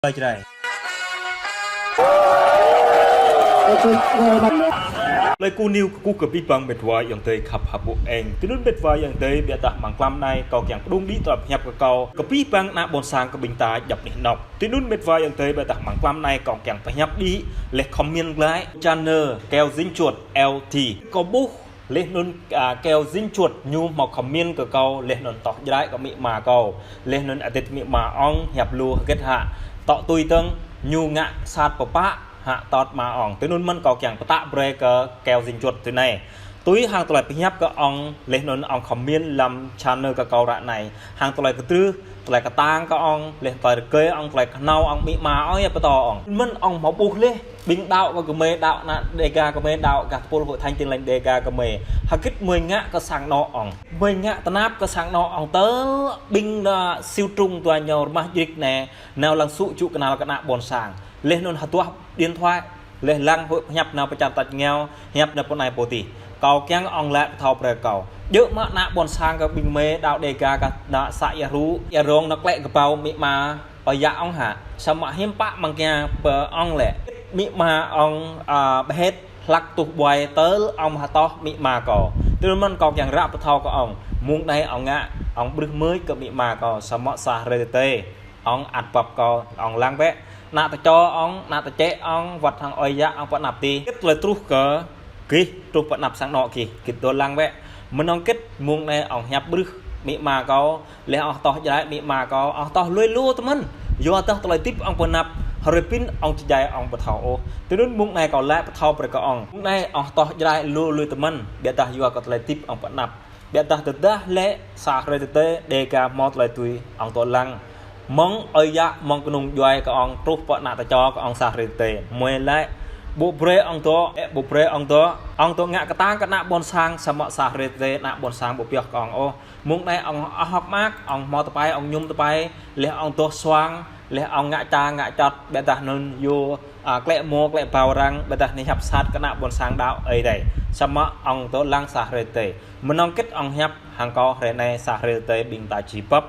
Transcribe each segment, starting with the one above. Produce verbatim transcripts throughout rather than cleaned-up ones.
Ơi Jrai. Plơi Ku News kơkuh kơ abih bang mĕt wa ayŏng adơi khăp hơpŭ eng. Tui anŭn mĕt wa ayŏng adơi, biă dah mlam klăm anai kâo kiăng pơdŏng đĭ tơlơi pơhiăp kơ kâo kơ abih bang ană ƀôn sang kơ ƀing ta djŏp anih anŏk. Tui anŭn mĕt wa ayŏng adơi, biă dah mlam klăm anai kâo kiăng pơhiăp đĭ leh comment glaĭ channel Keo Jing Chuat L T. Kâo ƀuh leh anŭn, a, Keo Jing Chuat ñu hmâo comment kơ kâo, leh anŭn tŏh Jrai kơ amĭ ama kâo, leh anŭn adit amĭ ama ŏng hiăp lu hơget hă, tŏ tui tơ̆ng ñu ngă sat pơpă hă tŏt ama ŏng. Tui anŭn mơ̆n kâo kiăng pơtă brơi kơ Keo Jing Chuat tui anai. Tui hăng tơlơi pơhiăp kơ ŏng, leh anŭn ŏng comment lăm channel kơ kâo ră anai. Hăng tơlơi kơtrưh, tơlơi kơtang kơ ŏng, leh tơlơi rơgơi ŏng, tơlơi kơhnâo ŏng, amĭ ama ŏng yơh pơtô ŏng. Mơ̆n ŏng hmâo ƀuh leh, ƀing đaŏ kơ gơmơi, đaŏ ană Dega gơmơi, đaŏ gah tơpul Hội Thánh Tin Lành Dega gơmơi. Hơget gơmơi ngă kơ sang anŏ ŏng. Gơmơi ngă tơnap kơ sang anŏ ŏng tơl ƀing ană Siu Trung Dua Ño Rơmah Jrik anai, nao lăng sŭ čŭ kơnăl kơ ană ƀôn sang. Leh anŭn hơduah điện thoại, leh lăng huĭ pơhiăp nao pơ čar tač rơngiao, hiăp nao pơ anai pơ adih. Kâo kiăng ŏng laĭ pơthâo brơi kâo. Djơ̆ mơ̆ ană ƀôn sang kơ ƀing gơmơi đaŏ Dega kơ ană să Ia Hru, Ia Rong nao klĕ kơƀâo amĭ ama ơi yă ŏng hă. Samơ̆ hiư̆m pă mơ̆ng kiăng pơ ŏng lĕ. Amĭ ama ŏng, a, bơhet hlăk tuh ƀuai tơl ŏng hơtŏh amĭ ama kâo. Tui anŭn mơ̆n kâo kiăng ră pơthâo kơ ŏng. Mông anai ŏng ngă, ŏng brưh mưč kơ amĭ ama kâo, samơ̆ sa hrơi tơdơi ŏng ăt pap kâo, ŏng lăng bĕ. Ană tơčô ŏng, ană tơčĕ ŏng, wơ̆t hăng ơi yă ŏng pơ anăp adih. Kĭt tơlơi truh kơ gih, truh pơ anăp sang anŏ gih, gih dŏ lăng bĕ. Mơnơ̆ng kĭt mông anai ŏng hiăp brưh amĭ ama kâo, leh ŏng tŏh Jrai amĭ ama kâo, ŏng tŏh lui lu tơmơ̆n. Yua dah tơlơi hơdip ŏng pơ anăp, hrơi pin ŏng či djai ŏng pơthâo ôh. Tui anŭn mông anai kâo laĭ pơthâo brơi kơ ŏng. Mông anai ŏng tŏh Jrai lu lui tơmơ̆n, biă dah yua kơ tơlơi hơdip ŏng pơ anăp. Biă dah tơdah lĕ sa hrơi tơdơi Dega hmâo tơlơi tui ŏng dŏ lăng. Mơ̆ng ơi yă, mơ̆ng kơnung djuai kơ ŏng, truh pơ ană tơčô kơ ŏng sa hrơi tơdơi. Gơmơi laĭ, ƀu brơi ŏng dŏ, ƀu brơi ŏng dŏ. Ŏng dŏ ngă kơtang kơ ană ƀôn sang, samơ̆ sa hrơi tơdơi ană ƀôn sang ƀu pioh kơ ŏng ôh. Mông anai ŏng hơ̆k mơak, ŏng hmâo tơpai, ŏng mơñum tơpai, leh ŏng dŏ suang, leh ŏng ngă ča ngă čŏt, biă dah anŭn yua, a, klĕ mơ̆, klĕ ƀâo arăng, biă dah anai hiăp sat kơ ană ƀôn sang đaŏ Ơi Adai. Samơ̆ ŏng dŏ lăng sa hrơi tơdơi. Mơnơ̆ng kĭt ŏng hiăp hăng kâo hrơi anai sa hrơi tơdơi ƀing ta či pap.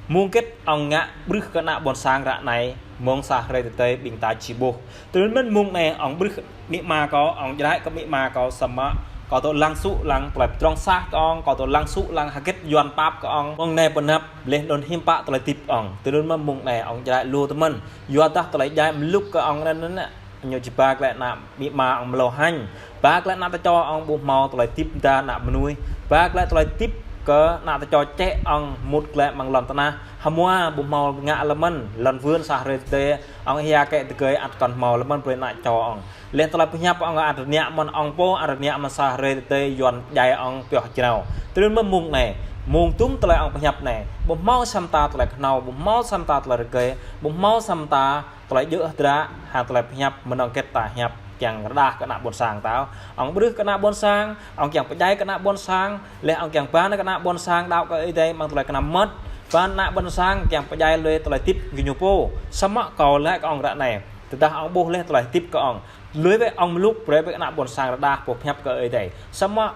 Mông kĭt ŏng ngă brưh kơ ană ƀôn sang ră anai, mơ̆ng sa hrơi tơdơi ƀing ta či ƀuh. Tui anŭn mơ̆n mông anai ŏng brưh amĭ ama kâo, ŏng Jrai kơ amĭ ama kâo, samơ̆ kâo dŏ lăng sŭ lăng tơlơi pơdrŏng sah kơ ŏng, kâo dŏ lăng sŭ lăng hơget Yuan pap kơ ŏng. Mơ̆ng anai pơ anăp, leh anŭn hiư̆m pă tơlơi hơdip ŏng. Tui anŭn mơ̆n mông anai ŏng Jrai lu tơmơ̆n. Yua dah tơlơi djai mlŭk kơ ŏng anŭn anŭn. Ñu či ba glaĭ ană amĭ ama ŏng mlâo hăng. Ba glaĭ ană tơčô ŏng ƀu hmâo tơlơi hơdip đa ană mơnuih. Ba glaĭ tơlơi hơdip kơ ană tơčô čĕ ŏng mŭt glaĭ amăng lŏn tơnah. Hmua ƀu hmâo ngă lơmơ̆n, lŏn vườn sa hrơi tơdơi, ŏng hia kĕ tơgơi ăt kŏn hmâo lơmơ̆n brơi ană tơčô ŏng. Leh tơlơi pơhiăp ŏng ăt rơngiă mơ̆n ŏng pô, ăt rơngiă mơ̆n sa hrơi tơdơi Yuan djai ŏng pioh jrao. Tui anŭn mơ̆n mông anai, mông dŭm tơlơi ŏng pơhiăp anai. Ƀu hmâo sa mơta tơlơi kơhnâo, ƀu hmâo sa mơta tơlơi rơgơi, ƀu hmâo sa mơta tơlơi djơ̆ hơdră, hăng tơlơi pơhiăp mơnơ̆ng kĭt ta hiăp kiăng rơđah kơ ană ƀôn sang ta. Ŏng brưh kơ ană ƀôn sang, ŏng kiăng pơdjai kơ ană ƀôn sang, leh ŏng kiăng ba kơ ană ƀôn sang đaŏ kơ Ơi Adai amăng tơlơi kơnăm mơmŏt. Ba ană ƀôn sang kiăng pơdjai lui tơlơi hơdip gơñu pô. Samơ̆ kâo laĭ kơ ŏng ră anai. Tơdah ŏng ƀuh leh tơlơi hơdip kơ ŏng. Lui bĕ ŏng mlŭk, brơi bĕ kơ ană ƀôn sang rơđah pơhiăp kơ Ơi Adai. Samơ̆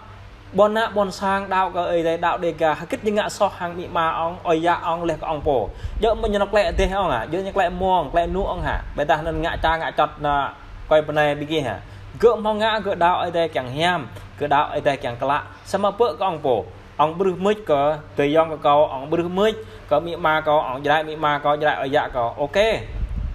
ƀôn ană ƀôn sang đaŏ kơ Ơi Adai, đaŏ Dega, hơget ñu ngă soh hăng amĭ ama ŏng, ơi yă ŏng leh kơ ŏng pô. Djơ̆ mơ̆ ñu nao klĕ adih ŏng hă, djơ̆ ñu klĕ mơ̆ng, klĕ mŭ ŏng hă. Biă dah anŭn ngă ča ngă čŏt ană kơi bơnai ƀing gih hă. Gơ̆ hmâo ngă, gơ̆ đaŏ Ơi Adai kiăng hiam, gơ̆ đaŏ Ơi Adai kiăng klă. Samơ̆ pơ kơ ŏng pô. Ŏng brưh mưč kơ adơi ayŏng kơ kâo, ŏng brưh mưč kơ amĭ ama kâo, ŏng Jrai amĭ ama kâo, Jrai ơi yă kâo. Ôkê.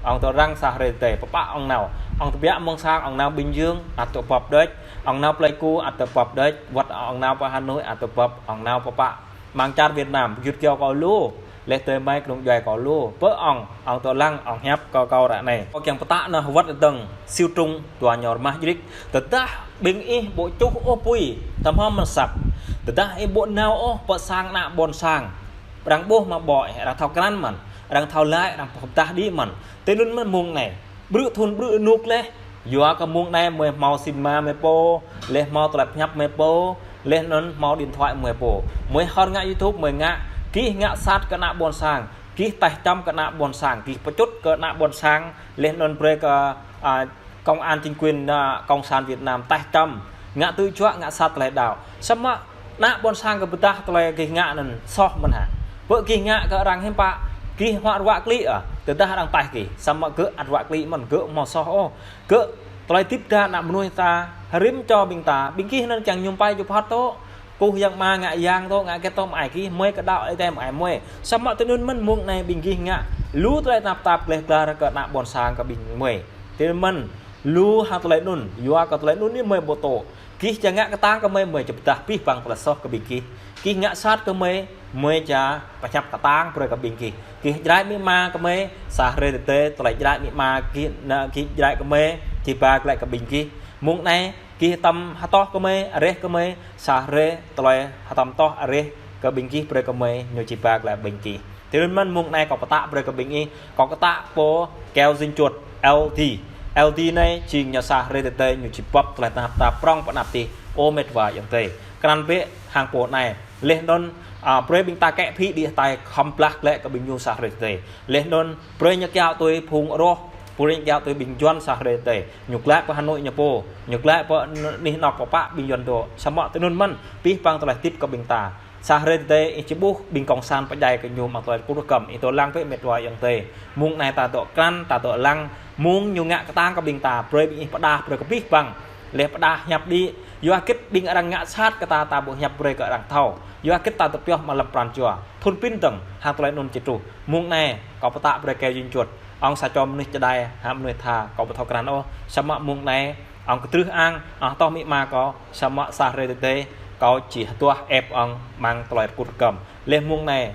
Ŏng dŏ lăng sa hrơi tơdơi, pơpă ŏng nao. Ŏng tơbiă mơ̆ng sang, ŏng nao Bình Dương, ăt dŏ pap đôč. Ŏng nao Pleiku, ăt dŏ pap đôč. Wơ̆t ŏng nao pơ Hà Nội, ăt dŏ pap, ŏng nao pơpă. Amăng čar Việt Nam, gơyut gơyâo kâo lu. Leh tơdơi mai kơnung djuai kâo lu. Pơ ŏng, ŏng dŏ lăng, ŏng hiăp kơ kâo ră anai. Kâo kiăng pơtă nao wơ̆t tơdơi, Siu Trung Dua Ño Rơmah Jrik. Tơdah ƀing ih ƀu čuh ôh apui, tơhmư̆ mơ̆n săp. Tơdah ih ƀu nao ôh pơ sang ană ƀôn sang. Arăng ƀuh mă ƀô̆, arăng thâo krăn mơ̆n. Arăng thâo laĭ, arăng pơdah đĭ mơ̆n. Tui anŭn mơ̆n mông anai. Brư̆ thŭn brư̆ rơnŭk leh. Yua kơ mông anai gơmơi hmâo sim ma gơmơi pô, leh hmâo tơlơi pơhiăp gơmơi pô, leh anŭn hmâo điện thoại gơmơi pô. Gơmơi hơr ngă YouTube gơmơi ngă, gih ngă sat kơ ană ƀôn sang, gih taih čăm kơ ană ƀôn sang, gih pơčŭt kơ ană ƀôn sang, leh anŭn brơi kơ, a, công an chính quyền, a, cộng sản Việt Nam taih čăm, ngă tơjuă ngă sat tơlơi đaŏ. Samơ̆ ană ƀôn sang kơ pơdah tơlơi gih ngă anŭn soh mơ̆n hă. Pơ gih ngă kơ arăng hiư̆m pă, Gih hmâo ruă klĭ ah, tơdah arăng taih gih, samơ̆ gơ̆ ăt ruă klĭ mơ̆n, gơ̆ hmâo soh ôh. Gơ̆ tơlơi hơdip ta ană mơnuih ta, rĭm čô ƀing ta, ƀing gih anŭn kiăng mơñum pai jơphat tŏ. Kơkuh Yang Ama ngă yang tŏ, ngă hơget tŏ mơai gih, mơi kơ đaŏ Ơi Adai mơai mơi. Samơ̆ tui anŭn mơ̆n mông anai ƀing gih ngă lu tơlơi tơnap tap gleh glar kơ ană ƀôn sang kơ ƀing mơi. Tui anŭn mơ̆n lu hăng tơlơi anŭn, yua kơ tơlơi anŭn anai mơi ƀu tŏ. Gih či ngă kơtang kơ mơi, mơi či pơdah abih bang tơlơi soh kơ ƀing gih. Gih ngă sat kơ mơi, mơi či pơhiăp kơtang brơi kơ ƀing gih. Gih djraĭ amĭ ama kơ mơi, sa hrơi tơdơi tơlơi djraĭ amĭ ama gih, ană gih djraĭ kơ mơi, či ba glaĭ kơ ƀing gih. Mông anai gih hơtăm hơtoh kơ mơi, areh kơ mơi, sa hrơi tơlơi hơtăm toh areh kơ ƀing gih brơi kơ mơi, ñu či ba glaĭ ƀing gih. Tui anŭn mơ̆n mông anai kâo pơtă brơi kơ ƀing ih, kâo pơtă pô keo dĭng čuăt L D. L D anai jing ñu sa hrơi tơdơi ñu či bưp tơlơi tơnap tap prŏng pơ anăp adih, ơ met wa ayŏng adơi. Krăn bĕ hăng pô anai. Laih anŭn, a, brơi ƀing ta kĕ phĭ đĭ hơtai khŏm blah glaĭ kơ ƀing ñu sa hrơi tơdơi. Laih anŭn brơi ñu kiaŏ tui phung rŏh, brơi ñu kiaŏ tui ƀing Yuan sa hrơi tơdơi. Ñu glaĭ pơ Hà Nội ñu pô, ñu glaĭ pơ anih anŏ pơpă ƀing Yuan dŏ. Samơ̆ tui anŭn mơ̆n, abih bang tơlơi hơdip kơ ƀing ta. Sa hrơi tơdơi ih či ƀuh ƀing kông san pơdjai kơ ñu mă tơlơi kơkuh kơkăm, ih dŏ lăng bĕ met wa ayŏng adơi. Mông anai ta dŏ krăn, ta dŏ lăng, mông ñu ngă kơtang kơ ƀing ta, brơi ƀing ih pơdah brơi kơ abih bang. Laih pơdah hiăp đĭ, yua hơget ƀing arăng ngă sat kơ ta, ta ƀu hiăp brơi kơ arăng thâo. Yua hơget ta dŏ pioh mă lăm pran jua. Thun pin dơ̆ng, hăng tơlơi anŭn či truh. Mông anai, kâo pơtă brơi keo dĭng čuăt. Ŏng sa čô mơnuih čơđai, hăng mơnuih tha, kâo ƀu thâo krăn ôh. Samơ̆ mông anai, ŏng kơtrưh ang, ŏng hơtoh amĭ ama kâo, samơ̆ sa hrơi tơdơi, kâo či hơduah ĕp ŏng mơ̆ng tơlơi kơkuh kơkăm. Laih mông anai,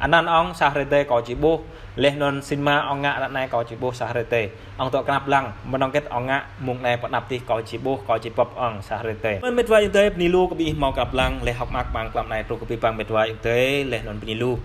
anăn ŏng sa hrơi tơdơi kâo či ƀuh, laih anŭn sĭn mă ŏng ngă ră anai kâo či ƀuh sa hrơi tơdơi. Ŏng dŏ krăn lăng, mơnơ̆ng hơget ŏng ngă, mông anai pơ anăp adih kâo či ƀuh, kâo či bưp ŏng sa hrơi tơdơi. Mơ̆n met wa ayŏng adơi, bơni lu kơ ƀing ih hmâo krăn lăng, laih hơ̆k mơak mơ̆ng klăm anai truh kơ abih bang met wa ayŏng adơi, laih anŭn bơni lu.